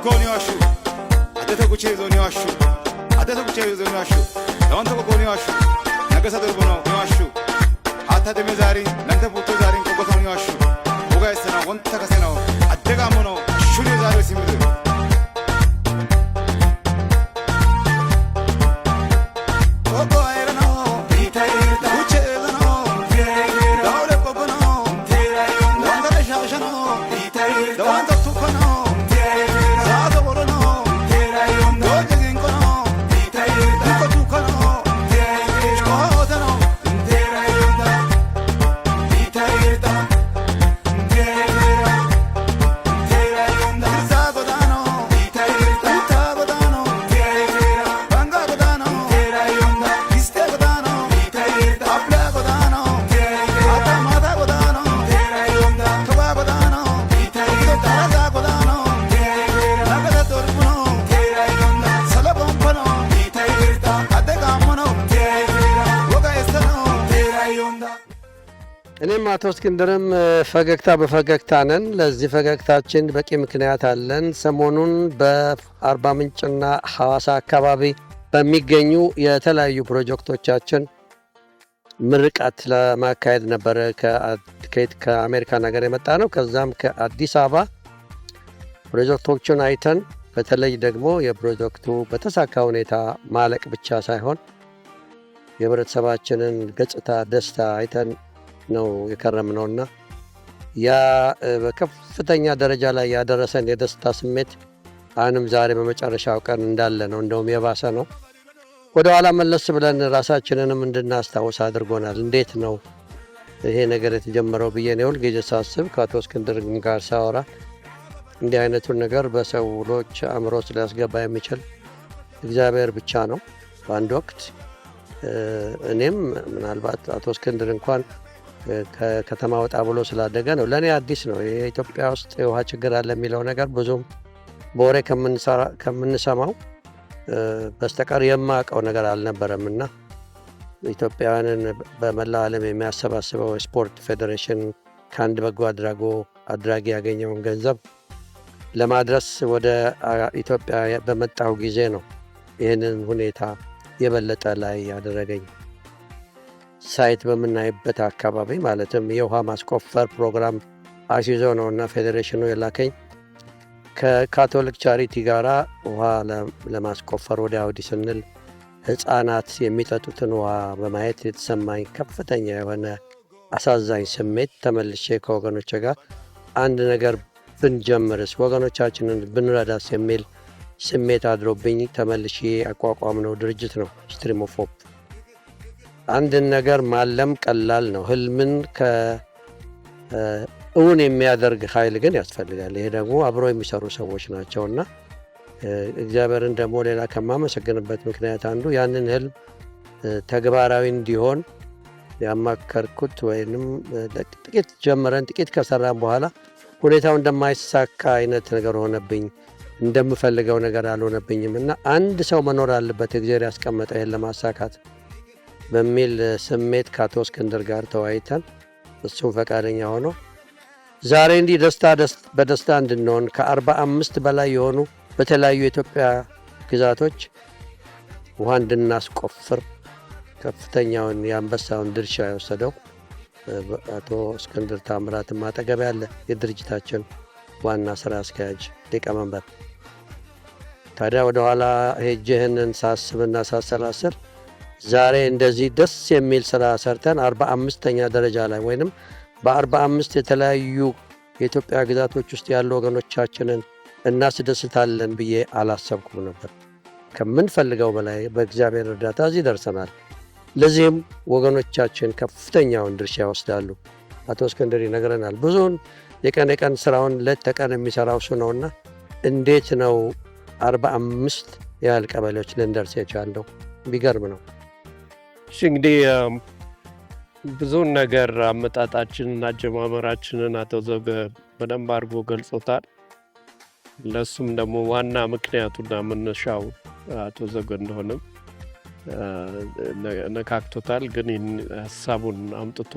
Tukoniwashu, Adetokuchezoniwashu, Adetokuchezoniwashu, Dawantokooniwashu, Nagasadorbono niwashu, Hatta Deme zaarin, Nante pulto zaarin, Kogosaoniwashu, Woga essanaw, wontta kasenaw, Adde gaammonaw, hashshu niyo zaaro simmide. Koko eranaw, Kucheezanaw, Dawre qogonaw, Wandare shaashanaw, Dawanta tukkanaw, Zaato woranaw, Dooje zinqonaw, Dukko tukkanaw, Cootanaw. Dirsaa godaanoo, Utaa godaanoo, Bangaa godaanoo, Gistee godaanoo, Ablaa godaanoo, Ataa maataa godaanoo, Tobaa godaanoo, Tarasaa godaanoo, Nagada torbunoo, Sala bonkonoo, Adde gaammonoo, Woga essanoo. እኔም አቶ እስክንድርም ፈገግታ በፈገግታ ነን። ለዚህ ፈገግታችን በቂ ምክንያት አለን። ሰሞኑን በአርባ ምንጭና ሐዋሳ አካባቢ በሚገኙ የተለያዩ ፕሮጀክቶቻችን ምርቃት ለማካሄድ ነበረ ከየት ከአሜሪካን ሀገር የመጣነው። ከዛም ከአዲስ አበባ ፕሮጀክቶቹን አይተን፣ በተለይ ደግሞ የፕሮጀክቱ በተሳካ ሁኔታ ማለቅ ብቻ ሳይሆን የህብረተሰባችንን ገጽታ ደስታ አይተን ነው የከረምነውና ያ በከፍተኛ ደረጃ ላይ ያደረሰን የደስታ ስሜት አሁንም ዛሬ በመጨረሻው ቀን እንዳለ ነው። እንደውም የባሰ ነው። ወደ ኋላ መለስ ብለን ራሳችንንም እንድናስታውስ አድርጎናል። እንዴት ነው ይሄ ነገር የተጀመረው ብዬ እኔ ሁልጊዜ ሳስብ፣ ከአቶ እስክንድር ጋር ሳወራ፣ እንዲህ አይነቱን ነገር በሰዎች አእምሮ ውስጥ ሊያስገባ የሚችል እግዚአብሔር ብቻ ነው። በአንድ ወቅት እኔም ምናልባት አቶ እስክንድር እንኳን ከከተማ ወጣ ብሎ ስላደገ ነው። ለእኔ አዲስ ነው። የኢትዮጵያ ውስጥ የውሃ ችግር አለ የሚለው ነገር ብዙም በወሬ ከምንሰማው በስተቀር የማውቀው ነገር አልነበረም። እና ኢትዮጵያውያንን በመላው ዓለም የሚያሰባስበው የስፖርት ፌዴሬሽን ከአንድ በጎ አድራጊ ያገኘውን ገንዘብ ለማድረስ ወደ ኢትዮጵያ በመጣሁ ጊዜ ነው ይህንን ሁኔታ የበለጠ ላይ ያደረገኝ። Site በምናይበት አካባቢ፣ ማለትም የውሃ ማስቆፈር ፕሮግራም አስይዞ ነው እና ፌዴሬሽኑ የላከኝ፣ ከ Catholic Charity ጋራ ውሃ ለማስቆፈር ወዲያ ወዲህ ስንል ሕፃናት የሚጠጡትን ውሃ በማየት የተሰማኝ ከፍተኛ የሆነ አሳዛኝ ስሜት፣ ተመልሼ ከወገኖቼ ጋር አንድ ነገር ብንጀምርስ፣ ወገኖቻችንን ብንረዳስ የሚል ስሜት አድሮብኝ ተመልሼ ያቋቋምነው ድርጅት ነው Stream of Hope። አንድን ነገር ማለም ቀላል ነው። ህልምን ከእውን የሚያደርግ ኃይል ግን ያስፈልጋል። ይሄ ደግሞ አብሮ የሚሰሩ ሰዎች ናቸው። እና እግዚአብሔርን ደግሞ ሌላ ከማመሰግንበት ምክንያት አንዱ ያንን ህልም ተግባራዊ እንዲሆን ያማከርኩት ወይንም ጥቂት ጀምረን ጥቂት ከሰራን በኋላ ሁኔታው እንደማይሳካ አይነት ነገር ሆነብኝ። እንደምፈልገው ነገር አልሆነብኝም እና አንድ ሰው መኖር አለበት እግዚአብሔር ያስቀመጠው ይህን ለማሳካት በሚል ስሜት ከአቶ እስክንድር ጋር ተወያይተን፣ እሱም ፈቃደኛ ሆኖ ዛሬ እንዲህ ደስታ በደስታ እንድንሆን፣ ከ45 በላይ የሆኑ በተለያዩ የኢትዮጵያ ግዛቶች ውሃ እንድናስቆፍር ከፍተኛውን የአንበሳውን ድርሻ የወሰደው አቶ እስክንድር ታምራትም አጠገብ ያለ የድርጅታችን ዋና ስራ አስኪያጅ ሊቀመንበር። ታዲያ ወደኋላ ሄጄ ይህንን ሳስብና ሳሰላስል ዛሬ እንደዚህ ደስ የሚል ስራ ሰርተን 45ኛ ደረጃ ላይ ወይንም በ45 የተለያዩ የኢትዮጵያ ግዛቶች ውስጥ ያሉ ወገኖቻችንን እናስደስታለን ብዬ አላሰብኩም ነበር። ከምንፈልገው በላይ በእግዚአብሔር እርዳታ እዚህ ደርሰናል። ለዚህም ወገኖቻችን ከፍተኛውን ድርሻ ይወስዳሉ። አቶ እስክንድር ይነግረናል። ብዙውን የቀን የቀን ስራውን ሌት ተቀን የሚሰራው እሱ ነውና እንዴት ነው 45 ያህል ቀበሌዎች ልንደርስ የቻልነው? ቢገርም ነው። እሺ፣ እንግዲህ ብዙውን ነገር አመጣጣችንን አጀማመራችንን አቶ ዘውገ በደንብ አድርጎ ገልጾታል። ለእሱም ደግሞ ዋና ምክንያቱና መነሻው አቶ ዘውገ እንደሆነም ነካክቶታል። ግን ይህን ሀሳቡን አምጥቶ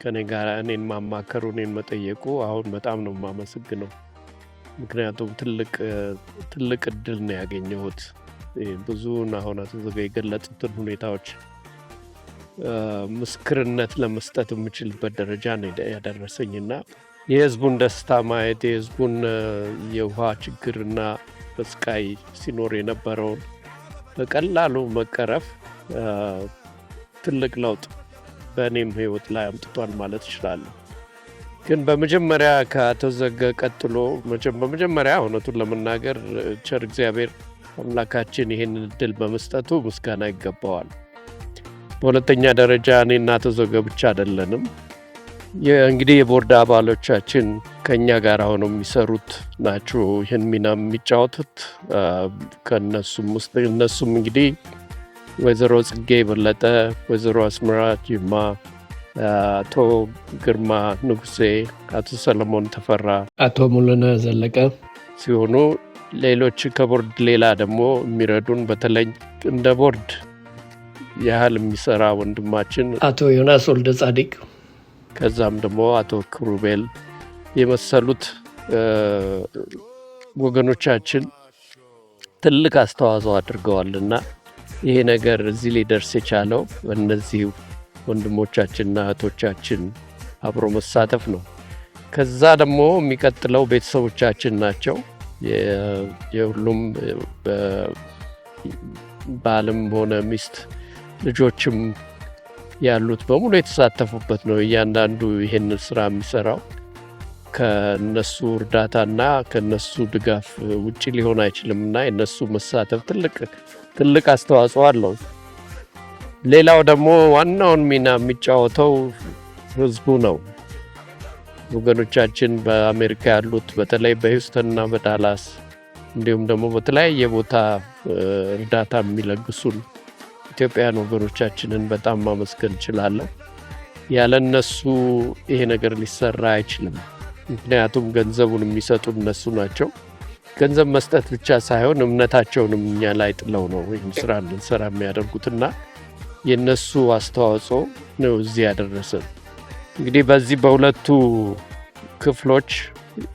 ከኔ ጋር እኔን ማማከሩ፣ እኔን መጠየቁ አሁን በጣም ነው የማመሰግነው። ምክንያቱም ትልቅ እድል ነው ያገኘሁት። ብዙውን አሁን አቶ ዘገ የገለጹትን ሁኔታዎች ምስክርነት ለመስጠት የምችልበት ደረጃ ነው ያደረሰኝና የህዝቡን ደስታ ማየት፣ የህዝቡን የውሃ ችግርና በስቃይ ሲኖር የነበረውን በቀላሉ መቀረፍ ትልቅ ለውጥ በእኔም ህይወት ላይ አምጥቷል ማለት እችላለሁ። ግን በመጀመሪያ ከአቶ ዘገ ቀጥሎ፣ በመጀመሪያ እውነቱን ለመናገር ቸር እግዚአብሔር አምላካችን ይህንን እድል በመስጠቱ ምስጋና ይገባዋል። በሁለተኛ ደረጃ እኔና አቶ ዘገ ብቻ አይደለንም። እንግዲህ የቦርድ አባሎቻችን ከኛ ጋር ሆነው የሚሰሩት ናቸው ይህን ሚና የሚጫወቱት። ከነሱም ውስጥ እነሱም እንግዲህ ወይዘሮ ጽጌ በለጠ፣ ወይዘሮ አስመራ ጅማ፣ አቶ ግርማ ንጉሴ፣ አቶ ሰለሞን ተፈራ፣ አቶ ሙሉነህ ዘለቀ ሲሆኑ ሌሎች ከቦርድ ሌላ ደግሞ የሚረዱን በተለይ እንደ ቦርድ ያህል የሚሰራ ወንድማችን አቶ ዮናስ ወልደ ጻዲቅ፣ ከዛም ደግሞ አቶ ክሩቤል የመሰሉት ወገኖቻችን ትልቅ አስተዋጽኦ አድርገዋልና ይሄ ነገር እዚህ ሊደርስ የቻለው በእነዚህ ወንድሞቻችንና እህቶቻችን አብሮ መሳተፍ ነው። ከዛ ደግሞ የሚቀጥለው ቤተሰቦቻችን ናቸው። የሁሉም ባልም ሆነ ሚስት ልጆችም ያሉት በሙሉ የተሳተፉበት ነው። እያንዳንዱ ይሄንን ስራ የሚሰራው ከነሱ እርዳታና ከነሱ ድጋፍ ውጭ ሊሆን አይችልም እና የነሱ መሳተፍ ትልቅ ትልቅ አስተዋጽኦ አለው። ሌላው ደግሞ ዋናውን ሚና የሚጫወተው ህዝቡ ነው። ወገኖቻችን በአሜሪካ ያሉት በተለይ በሂውስተንና በዳላስ እንዲሁም ደግሞ በተለያየ ቦታ እርዳታ የሚለግሱን ኢትዮጵያውያን ወገኖቻችንን በጣም ማመስገን እችላለሁ። ያለ እነሱ ይሄ ነገር ሊሰራ አይችልም። ምክንያቱም ገንዘቡን የሚሰጡ እነሱ ናቸው። ገንዘብ መስጠት ብቻ ሳይሆን እምነታቸውንም እኛ ላይ ጥለው ነው ይህን ስራ እንድንሰራ የሚያደርጉትና የእነሱ አስተዋጽኦ ነው እዚህ ያደረሰን። እንግዲህ በዚህ በሁለቱ ክፍሎች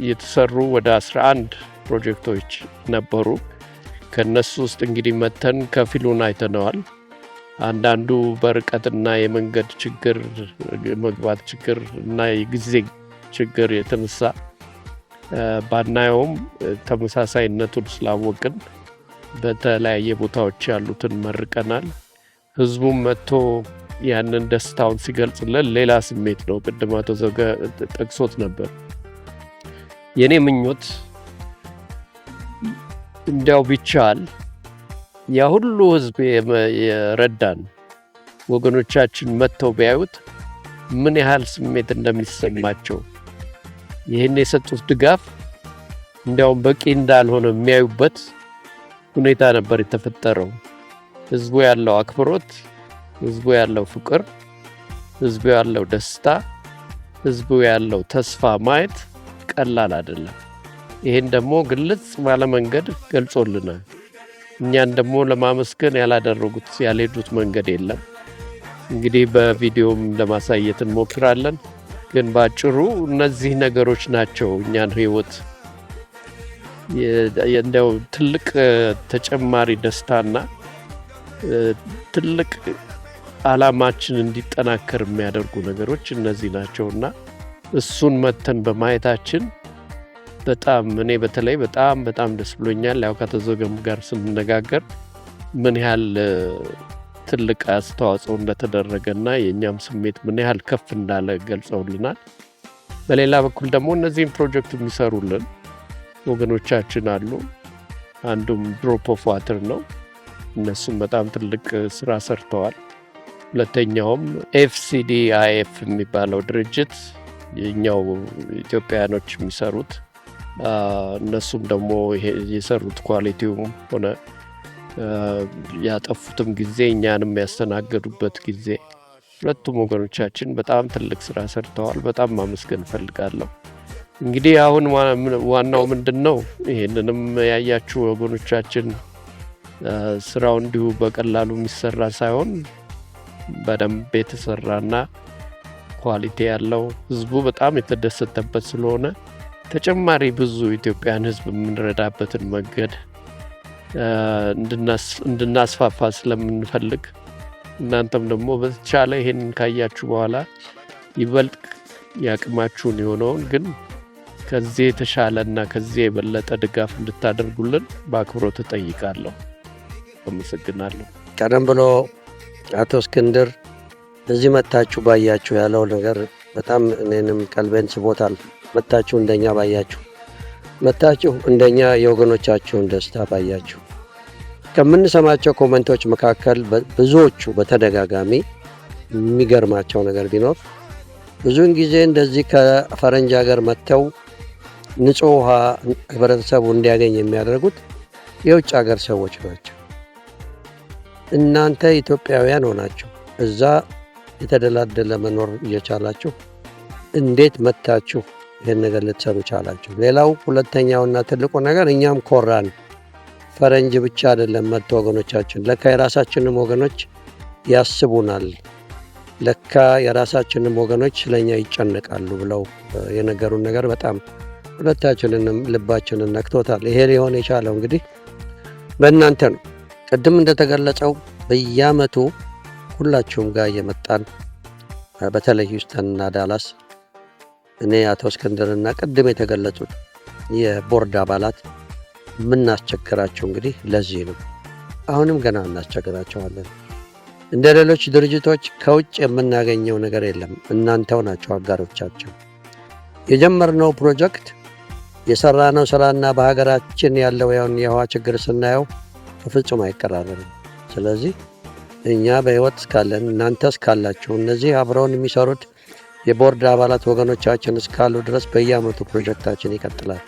የተሰሩ ወደ 11 ፕሮጀክቶች ነበሩ። ከነሱ ውስጥ እንግዲህ መተን ከፊሉን አይተነዋል። አንዳንዱ በርቀትና የመንገድ ችግር፣ የመግባት ችግር እና የጊዜ ችግር የተነሳ ባናየውም ተመሳሳይነቱን ስላወቅን በተለያየ ቦታዎች ያሉትን መርቀናል። ህዝቡም መጥቶ ያንን ደስታውን ሲገልጽልን ሌላ ስሜት ነው። ቅድም አቶ ዘገ ጠቅሶት ነበር። የኔ ምኞት እንዲያው ቢቻል ያ ሁሉ ህዝብ የረዳን ወገኖቻችን መጥተው ቢያዩት ምን ያህል ስሜት እንደሚሰማቸው፣ ይህን የሰጡት ድጋፍ እንዲያውም በቂ እንዳልሆነ የሚያዩበት ሁኔታ ነበር የተፈጠረው። ህዝቡ ያለው አክብሮት፣ ህዝቡ ያለው ፍቅር፣ ህዝቡ ያለው ደስታ፣ ህዝቡ ያለው ተስፋ ማየት ቀላል አይደለም። ይህን ደግሞ ግልጽ ባለ መንገድ ገልጾልናል። እኛን ደግሞ ለማመስገን ያላደረጉት ያልሄዱት መንገድ የለም። እንግዲህ በቪዲዮም ለማሳየት እንሞክራለን። ግን በአጭሩ እነዚህ ነገሮች ናቸው እኛን ህይወት እንደው ትልቅ ተጨማሪ ደስታና ትልቅ አላማችን እንዲጠናከር የሚያደርጉ ነገሮች እነዚህ ናቸውና እሱን መተን በማየታችን በጣም እኔ በተለይ በጣም በጣም ደስ ብሎኛል። ያው ከአቶ ዘገም ጋር ስንነጋገር ምን ያህል ትልቅ አስተዋጽኦ እንደተደረገና የእኛም ስሜት ምን ያህል ከፍ እንዳለ ገልጸውልናል። በሌላ በኩል ደግሞ እነዚህም ፕሮጀክት የሚሰሩልን ወገኖቻችን አሉ። አንዱም Drop of Water ነው። እነሱም በጣም ትልቅ ስራ ሰርተዋል። ሁለተኛውም FCDIF የሚባለው ድርጅት የኛው ኢትዮጵያውያኖች የሚሰሩት፣ እነሱም ደግሞ የሰሩት quality ውም ሆነ ያጠፉትም ጊዜ እኛንም ያስተናገዱበት ጊዜ ሁለቱም ወገኖቻችን በጣም ትልቅ ስራ ሰርተዋል። በጣም ማመስገን እፈልጋለሁ። እንግዲህ አሁን ዋናው ምንድን ነው? ይሄንንም ያያችሁ ወገኖቻችን ስራው እንዲሁ በቀላሉ የሚሰራ ሳይሆን በደንብ የተሰራና quality ያለው ህዝቡ በጣም የተደሰተበት ስለሆነ ተጨማሪ ብዙ ኢትዮጵያን ሕዝብ የምንረዳበትን መንገድ እንድናስፋፋ ስለምንፈልግ እናንተም ደግሞ በተቻለ ይሄንን ካያችሁ በኋላ ይበልጥ ያቅማችሁን የሆነውን ግን ከዚህ የተሻለና ከዚህ የበለጠ ድጋፍ እንድታደርጉልን በአክብሮት እጠይቃለሁ። አመሰግናለሁ። ቀደም ብሎ አቶ እስክንድር እዚህ መጥታችሁ ባያችሁ ያለው ነገር በጣም እኔንም ቀልቤን ስቦታል። መጥታችሁ እንደኛ ባያችሁ፣ መጥታችሁ እንደኛ የወገኖቻችሁን ደስታ ባያችሁ። ከምንሰማቸው comment ኦች መካከል ብዙዎቹ በተደጋጋሚ የሚገርማቸው ነገር ቢኖር ብዙውን ጊዜ እንደዚህ ከፈረንጅ ሀገር መጥተው ንጹህ ውሃ ህብረተሰቡ እንዲያገኝ የሚያደርጉት የውጭ ሀገር ሰዎች ናቸው። እናንተ ኢትዮጵያውያን ሆናችሁ እዛ የተደላደለ መኖር እየቻላችሁ እንዴት መጥታችሁ ይህን ነገር ልትሰሩ ቻላችሁ? ሌላው ሁለተኛውና ትልቁ ነገር እኛም ኮራን። ፈረንጅ ብቻ አይደለም መጥቶ ወገኖቻችን፣ ለካ የራሳችንም ወገኖች ያስቡናል፣ ለካ የራሳችንም ወገኖች ስለኛ ይጨነቃሉ ብለው የነገሩን ነገር በጣም ሁለታችንንም ልባችንን ነክቶታል። ይሄ ሊሆን የቻለው እንግዲህ በእናንተ ነው። ቅድም እንደተገለጸው በየዓመቱ ሁላችሁም ጋር እየመጣን በተለይ ሂውስተንና ዳላስ እኔ፣ አቶ እስክንድርና ቅድም የተገለጹት የቦርድ አባላት የምናስቸግራቸው እንግዲህ ለዚህ ነው። አሁንም ገና እናስቸግራቸዋለን። እንደ ሌሎች ድርጅቶች ከውጭ የምናገኘው ነገር የለም። እናንተው ናቸው አጋሮቻቸው። የጀመርነው ፕሮጀክት፣ የሰራነው ስራና በሀገራችን ያለው የውሃ ችግር ስናየው በፍጹም አይቀራረብም። ስለዚህ እኛ በሕይወት እስካለን፣ እናንተ እስካላችሁ፣ እነዚህ አብረውን የሚሰሩት የቦርድ አባላት ወገኖቻችን እስካሉ ድረስ በየዓመቱ ፕሮጀክታችን ይቀጥላል።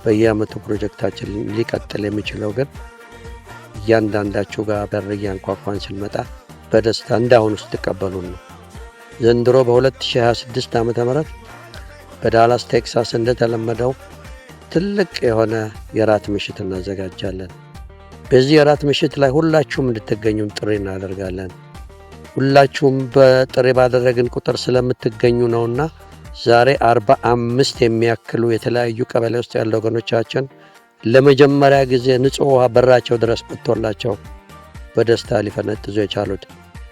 በየዓመቱ ፕሮጀክታችን ሊቀጥል የሚችለው ግን እያንዳንዳችሁ ጋር በር እያንኳኳን ስንመጣ በደስታ እንዳሁኑ ስትቀበሉን ነው። ዘንድሮ በ2026 ዓ.ም. በዳላስ ቴክሳስ እንደተለመደው ትልቅ የሆነ የራት ምሽት እናዘጋጃለን። በዚህ የራት ምሽት ላይ ሁላችሁም እንድትገኙም ጥሪ እናደርጋለን። ሁላችሁም በጥሪ ባደረግን ቁጥር ስለምትገኙ ነውና ዛሬ 45 የሚያክሉ የተለያዩ ቀበሌ ውስጥ ያሉ ወገኖቻችን ለመጀመሪያ ጊዜ ንጹህ ውሃ በራቸው ድረስ መጥቶላቸው በደስታ ሊፈነጥዙ የቻሉት፣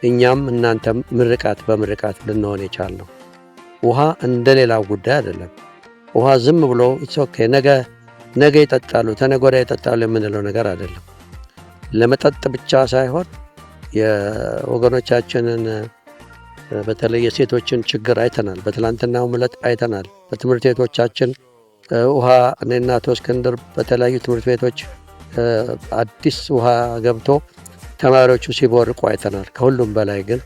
እኛም እናንተም ምርቃት በምርቃት ልንሆን የቻልነው። ውሃ እንደ ሌላው ጉዳይ አይደለም። ውሃ ዝም ብሎ it's okay፣ ነገ ነገ ይጠጣሉ፣ ተነገ ወዲያ ይጠጣሉ የምንለው ነገር አይደለም። ለመጠጥ ብቻ ሳይሆን የወገኖቻችንን በተለይ የሴቶችን ችግር አይተናል። በትላንትናው ዕለት አይተናል። በትምህርት ቤቶቻችን ውሃ እኔና አቶ እስክንድር በተለያዩ ትምህርት ቤቶች አዲስ ውሃ ገብቶ ተማሪዎቹ ሲቦርቁ አይተናል። ከሁሉም በላይ ግን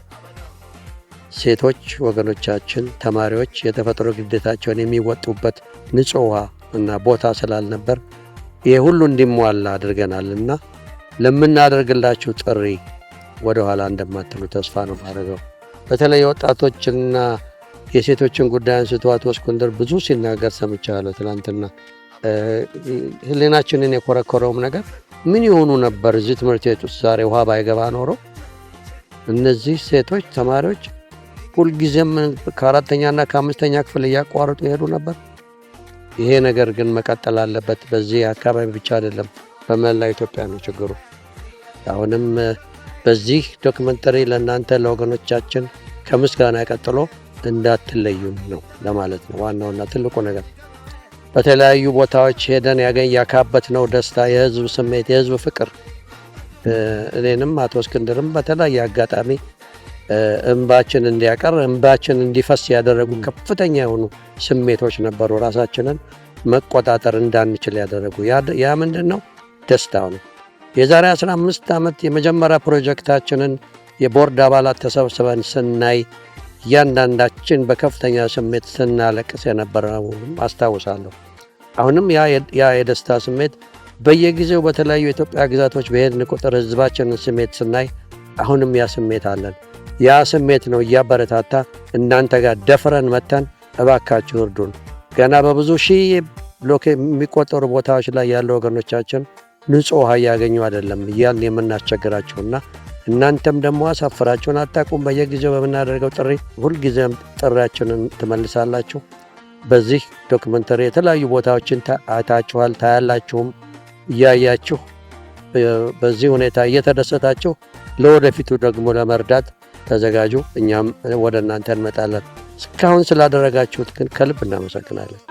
ሴቶች ወገኖቻችን ተማሪዎች የተፈጥሮ ግዴታቸውን የሚወጡበት ንጹህ ውሃ እና ቦታ ስላልነበር ይህ ሁሉ እንዲሟላ አድርገናል እና ለምናደርግላችሁ ጥሪ ወደ ኋላ እንደማትሉ ተስፋ ነው ማድረገው። በተለይ የወጣቶችና የሴቶችን ጉዳይ አንስቶ አቶ እስክንድር ብዙ ሲናገር ሰምቻለሁ። ትናንትና ሕሊናችንን የኮረኮረውም ነገር ምን ይሆኑ ነበር እዚህ ትምህርት ቤት ውስጥ ዛሬ ውሃ ባይገባ ኖሮ? እነዚህ ሴቶች ተማሪዎች ሁልጊዜም ከአራተኛና ከአምስተኛ ክፍል እያቋረጡ ይሄዱ ነበር። ይሄ ነገር ግን መቀጠል አለበት። በዚህ አካባቢ ብቻ አይደለም፣ በመላ ኢትዮጵያ ነው ችግሩ። አሁንም በዚህ documentary ለእናንተ ለወገኖቻችን ከምስጋና ቀጥሎ እንዳትለዩን ነው ለማለት ነው ዋናውና ትልቁ ነገር። በተለያዩ ቦታዎች ሄደን ያገኝ ያካበትነው ደስታ፣ የህዝብ ስሜት፣ የህዝብ ፍቅር እኔንም አቶ እስክንድርም በተለያየ አጋጣሚ እንባችን እንዲያቀር፣ እንባችን እንዲፈስ ያደረጉ ከፍተኛ የሆኑ ስሜቶች ነበሩ። ራሳችንን መቆጣጠር እንዳንችል ያደረጉ ያ ምንድን ነው? ደስታው ነው። የዛሬ 15 ዓመት የመጀመሪያ ፕሮጀክታችንን የቦርድ አባላት ተሰብስበን ስናይ እያንዳንዳችን በከፍተኛ ስሜት ስናለቅስ የነበረው አስታውሳለሁ። አሁንም ያ የደስታ ስሜት በየጊዜው በተለያዩ የኢትዮጵያ ግዛቶች በሄድን ቁጥር ህዝባችንን ስሜት ስናይ አሁንም ያ ስሜት አለን። ያ ስሜት ነው እያበረታታ እናንተ ጋር ደፍረን መተን እባካችሁ እርዱን። ገና በብዙ ሺህ ብሎክ የሚቆጠሩ ቦታዎች ላይ ያሉ ወገኖቻችን ንጹህ ውሃ እያገኙ አይደለም እያልን የምናስቸግራችሁና እናንተም ደግሞ አሳፍራችሁን አታውቁም። በየጊዜው በምናደርገው ጥሪ ሁልጊዜም ጥሪያችንን ትመልሳላችሁ። በዚህ documentary የተለያዩ ቦታዎችን አይታችኋል፣ ታያላችሁም። እያያችሁ በዚህ ሁኔታ እየተደሰታችሁ ለወደፊቱ ደግሞ ለመርዳት ተዘጋጁ። እኛም ወደ እናንተ እንመጣለን። እስካሁን ስላደረጋችሁት ግን ከልብ እናመሰግናለን።